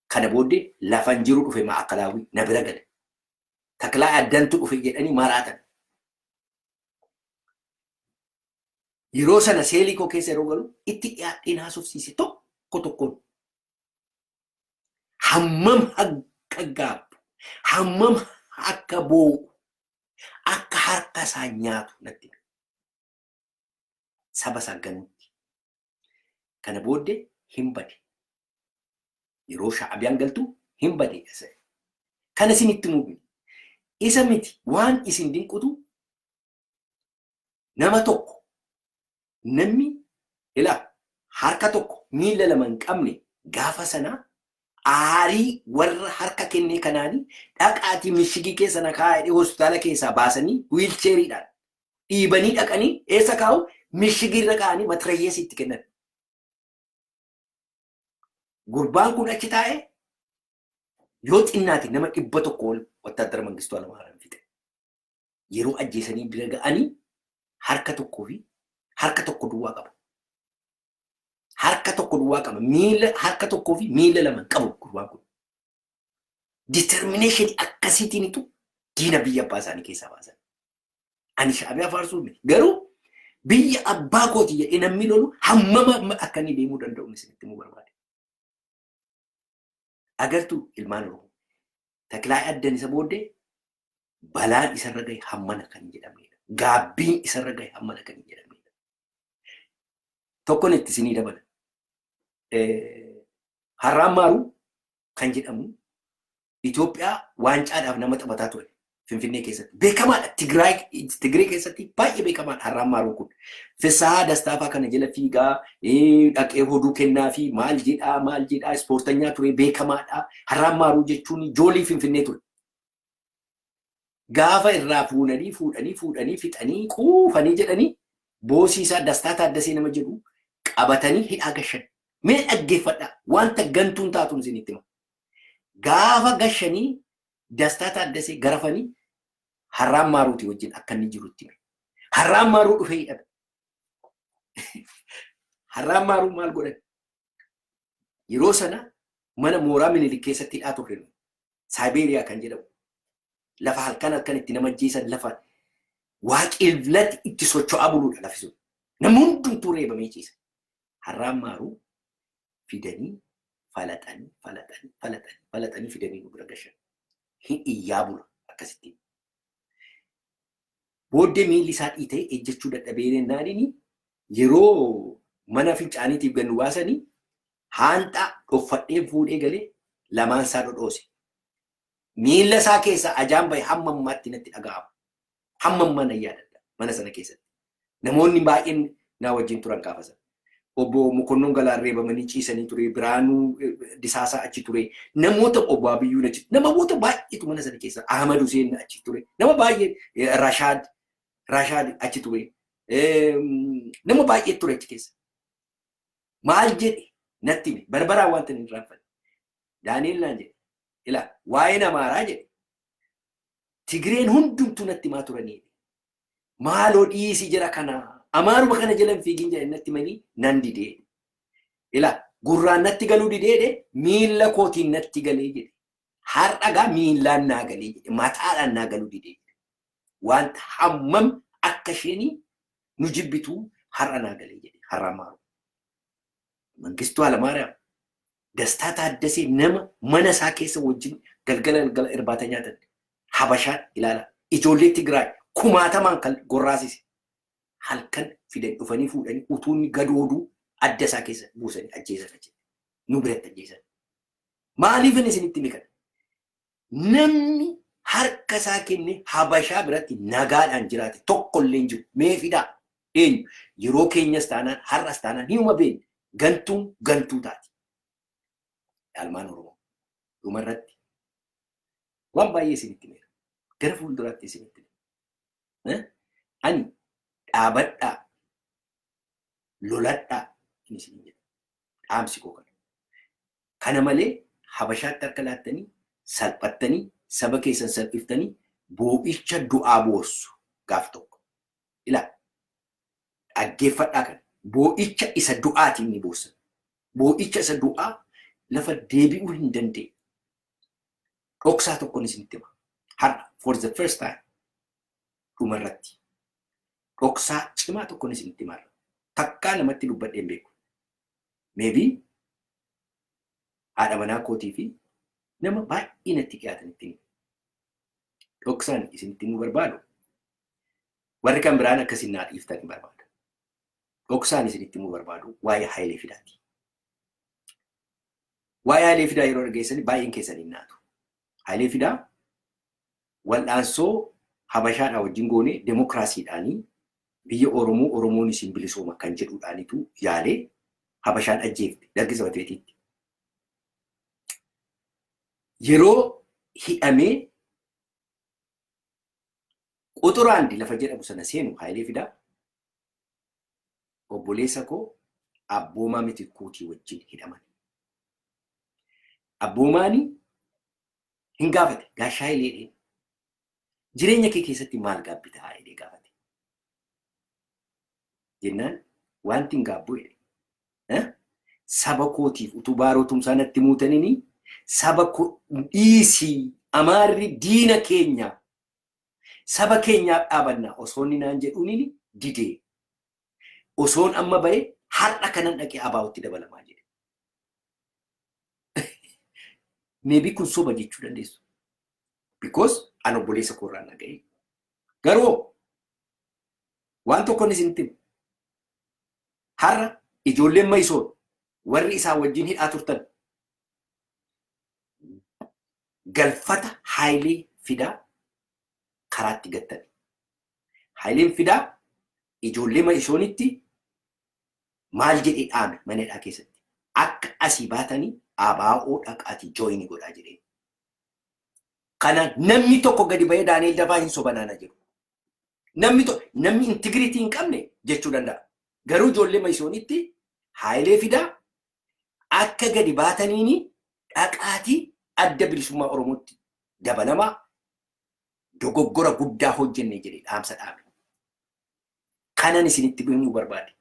Kana booddee lafan jiru dhufe maakalaawii na bira gale. Taklaa addantu dhufe jedhanii maraatan. Yeroo sana seelii koo keessa yeroo galu itti dhiyaadheen haasofsiise tokko tokkoon. Hammam akka gaabbu, hammam akka boo'u, akka harka isaa nyaatu natti hime. Saba isaa ganuutti. Kana booddee hin bade. Yeroo Sha'abiyaan galtu hin bade. Kana isinitti himuu isa miti waan isin dinqutu nama tokko namni ilaa harka tokko miila lama hin qabne gaafa sanaa aarii warra harka kennee kanaanii dhaqaatii mishigii keessa na kaa'aa jedhee hospitaala keessaa baasanii wiilcheeriidhaan dhiibanii dhaqanii eessa kaa'u mishigii irra kaa'anii matirayyeesii itti kennan. Gurbaan kun achi taa'ee yoo xinnaate nama 100 ol wattaaddara Mangistuu Hayilamaariyaam fixe. Yeroo ajjeesanii bira ga'anii harka tokkoo fi harka tokko duwwaa qaba. Harka tokko duwwaa qaba. Miila harka tokkoo fi miila lama qabu gurbaan kun. Determination akkasiitiinitu diina biyya abbaa isaanii keessaa baasan. Ani Shaabiyaa faarsuu miti. Garuu biyya abbaa kooti jedhee namni lolu hammama akka inni deemuu danda'u isinitti himuu barbaade. Agartuu ilmaan Oromoo. Takilaay Addan isa booddee balaan isarra gahe hammana kan hin jedhamnedha. Gaabbiin isarra gahe hammana kan hin jedhamnedha. Tokkon itti isinii dabala. Harraan Maaruu kan jedhamu Itoophiyaa waancaadhaaf nama taphataa ture Finfinnee keessatti. Beekamaadha. Tigraay keessatti baay'ee beekamaadha Harraan Maaruun kun. Fissahaa Dastaafaa kana jala fiigaa dhaqee hoduu kennaa fi maal jedhaa maal jedhaa ispoortanyaa ture beekamaadha. Harraan Maaruu jechuun joolii Finfinnee ture. Gaafa irraa fuunanii fuudhanii fuudhanii fixanii quufanii jedhanii boosii isaa Dastaa Taaddasee nama jedhu qabatanii hidhaa gashan. Mee dhaggeeffadhaa wanta gantuun taatuun isinitti hima. Gaafa gashanii Dastaa Taaddasee garafanii Harraan Maaruuti wajjin akka inni jirutti hime. Harraan Maaruu dhufee hidhame. Harraan Maaruu maal godhan? Yeroo sana mana mooraa Minilik keessatti hidhaa turre. Saayibeeriyaa kan jedhamu. Lafa halkan halkan itti nama ajjeesan lafa waaqillatti itti socho'aa buluudha lafi sun. Namni hundumtuu reebamee ciisa. Harraan Maaruu fidanii falaxanii falaxanii falaxanii falaxanii fidanii nu bira gashan. Hin iyyaa bula akkasittiin. Booddee miilli isaa dhiitee ejjechuu dadhabee jennaaniin yeroo mana fincaaniitiif gad nu baasanii haanxaa dhoffadhee fuudhee galee lamaan isaa dhodhoose. Miilla isaa keessaa ajaan bahe hamma ammaatti natti dhaga'ama. Hamma ammaa nan yaadadha mana sana keessatti. Namoonni baay'een naa wajjin turan gaafa sana. Obbo Mokonnon Galaan reebamanii ciisanii ture, Biraanuu Disaasaa achi ture, namoota obbo Abiyyuun achi, namoota baay'eetu mana sana keessa, Ahmad Huseen achi ture, nama baay'ee Rashaad Rashaad achi ture, nama baay'ee ture achi keessa. Maal jedhe natti hime, barbaraan wanta hin irraanfanne. Daani'el naan jedhe, ilaa waa'een Amaaraa jedhe, Tigireen hundumtuu natti himaa turanii. Maaloo dhiisi jira kana. Amaaruma kana jala hin fiigin jedhe natti himanii nan didee. Ilaa gurraan natti galuu didee miilla kootiin natti galee jedhe. Har'a gaa miillaan naa galee jedhe. Mataadhaan naa galuu didee jedhe. Wanta hammam akka isheen nu jibbitu har'a naa galee jedhe har'a maaru. Mangistuu Hayilamaariyaam, Dastaa Taaddasee, nama mana isaa keessa wajjin galgala galgala irbaata nyaatan, Habashaan ilaala. Ijoollee Tigraay kumaatamaan kan gorraasise halkan fidan dhufanii fuudhanii utuu inni gadooduu adda isaa keessa buusanii ajjeesan achi. Nu biratti ajjeesan. Maaliif inni isinitti hime kana? Namni harka isaa kenne Habashaa biratti nagaadhaan jiraate tokko illee hin jiru. Mee fidaa? Eenyu? Yeroo keenyas taanaan, har'as taanaan hinuma beekne. Gantuun gantuu taati. Ilmaan Oromoo. Dhumarratti waan baay'ee isinitti himeera. Gara fuulduraatti isinitti hima. Ani dhaabadhaa, loladhaa inni isin jedha. Dhaamsi koo kana. Kana malee Habashaatti harka laattanii, salphattanii, saba keessan salphiftanii boo'icha du'aa boossu gaaf tokko. Ilaa, dhaggeeffadhaa kana. Boo'icha isa du'aatiin ni boossan. Boo'icha isa du'aa lafa deebi'uu hin dandeenye. Dhoksaa tokkoon isinitti hima. Har'a for the first time dhumarratti dhoksaa cimaa tokkoon isinitti hima. Takkaa namatti dubbadhee hin beeku. Maybe haadha manaa kootii fi nama baay'ee natti dhiyaatanitti hima. Dhoksaan isinitti himuu barbaadu, warri kan biraan akkasiin naa dhiiftan hin barbaada. Dhoksaan isinitti himuu barbaadu waa'ee Hayilee Fidaati. Waa'ee Hayilee Fidaa yeroo dhageessani baay'een keessan hin naatu. Hayilee Fidaa wal'aansoo Habashaadhaa wajjin goone demokiraasiidhaanii biyya Oromoo Oromoon isin bilisooma kan jedhuudhaanitu yaalee Habashaan ajjeefte Dargi Sabateetiitti. Yeroo hidhamee Quxuraandi lafa jedhamu sana seenu Hayilee Fidaa obboleessa koo Abboomaa Mitikkuutii wajjin hidhaman. Abboomaani hin gaafate, "Gaashaa Hayilee, jireenya kee keessatti maal gaabbitaa?" jedhee gaafate. Jennaan, "Wanti hin gaabbu," jedhe. "Saba kootiif utuu Baaroo Tumsaa natti muutaniini saba dhiisii, Amaarri diina keenya, saba keenyaaf dhaabanna osoo inni naan jedhuuniin didee. Osoon amma bahe har'a kanan dhaqee ABO'tti dabalamaa," jedhe. Maybe kun soba jechuu dandeessu. Because an obboleessa koorraan dhaga'e. Garuu waan tokko inni isinitti himu. Har'a ijoolleen Mayisoon warri isaa wajjin hidhaa turtan galfata Hayilee Fidaa karaatti gattan. Hayileen Fidaa ijoollee Mayisoonitti maal jedhee dhaame mana hidhaa keessatti? "Akka asii baatanii ABO dhaqaatii join godhaa," jedhee. Kana namni tokko gadi bahee Daani'el Dafaa hin sobanaana jedhu. Namni tokko, namni integrity hin qabne jechuu danda'a. Garuu ijoollee Mayisoonitti Hayilee Fidaa "Akka gadi baataniini dhaqaatii Adda Bilisummaa Oromootti dabalamaa, dogoggora guddaa hojjenne," jedhee dhaamsa dhaame. Kanan isinitti himuu barbaade.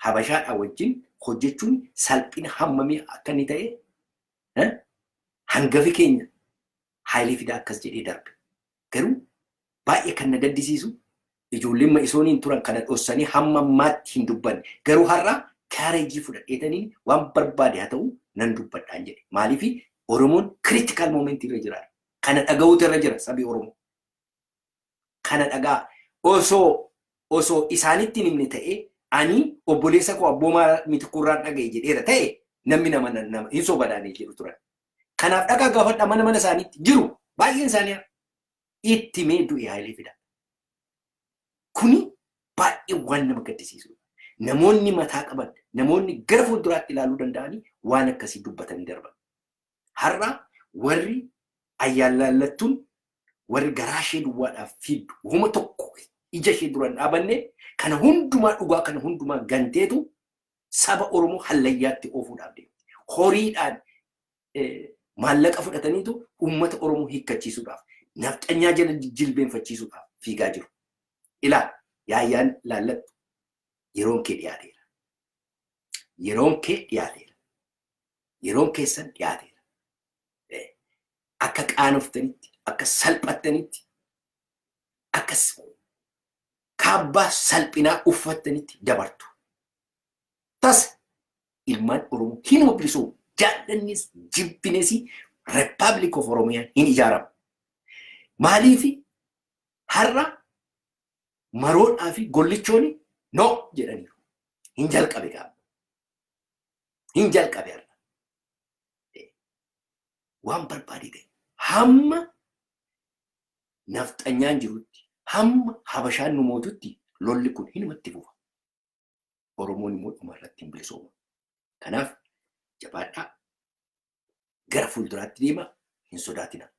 Habashaadha wajjin hojjechuun salphina hammamii akka inni ta'e hangafi keenya Hayilee Fidaa akkas jedhee darbe. Garuu baay'ee kan na gaddisiisu ijoolleen Ma'isooniin turan kana dhossanii hamma ammaatti hin dubbanne. Garuu har'a courage fudhadheetanii waan barbaade haa ta'u nan dubbadhaan jedhe. Maaliif? Oromoon critical moment irra jira. Kana dhaga'uutu irra jira sabi Oromoo. Kana dhagaa, osoo isaanitti hin himne ta'ee, ani obboleessa koo Abboomaa Mitikurraan dhaga'e jedheera ta'e, namni nama hin sobadaanii jedhu turan. Kanaaf dhagaa gaafadha, mana mana isaaniitti jiru baay'een isaanii itti mee du'e Hayilee Fidaa. Kuni baay'ee waan nama gaddisiisudha. Namoonni mataa qaban, namoonni gara fuulduraatti ilaaluu danda'anii waan akkasii dubbatanii darban. Har'a warri ayyaallallattuun, warri garaa ishee duwwaadhaaf fiiddu, homa tokko ija ishee dura hin dhaabanne, kana hundumaa, dhugaa kana hundumaa ganteetu saba Oromoo hallayyaatti oofuudhaaf deemti. Horiidhaan maallaqa fudhataniitu uummata Oromoo hiikkachiisuudhaaf, nafxanyaa jala jilbeenfachiisuudhaaf fiigaa jiru. Ilaa, yaayyaan laallattu, yeroon kee dhiyaateera. Yeroon kee dhiyaateera. Yeroon keessan dhiyaateera. Akka qaanoftanitti, akka salphattanitti, akka kaabbaa salphinaa uffattanitti dabartu. Tas ilmaan Oromoo hin bilisoomu. Jaallannis jibbines Republic of Oromiyaa hin ijaaramu. Maaliif har'a Maroodhaa fi Gollichooni no jedhaniiru. Hin jalqabe gaafa. Hin jalqabe har'a. Waan barbaade ta'e hamma nafxanyaan jirutti, hamma Habashaan nu mootutti lolli kun hinumatti fufa. Oromoon immoo dhuma irratti hin bilisooma. Kanaaf jabaadhaa, gara fuulduraatti deemaa, hin sodaatina.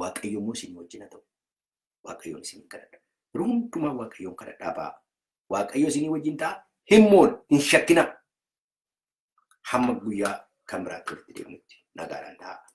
Waaqayyo immoo isin wajjin haa ta'u. Waaqayyoon isin kadhadha. Yeroo hundumaa Waaqayyoon kadhadhaa ba'a. Waaqayyo isinii wajjin ta'a. Hin moon hin shakkina. Hamma guyyaa kan biraatti walitti deemnutti nagaadhaan ta'a.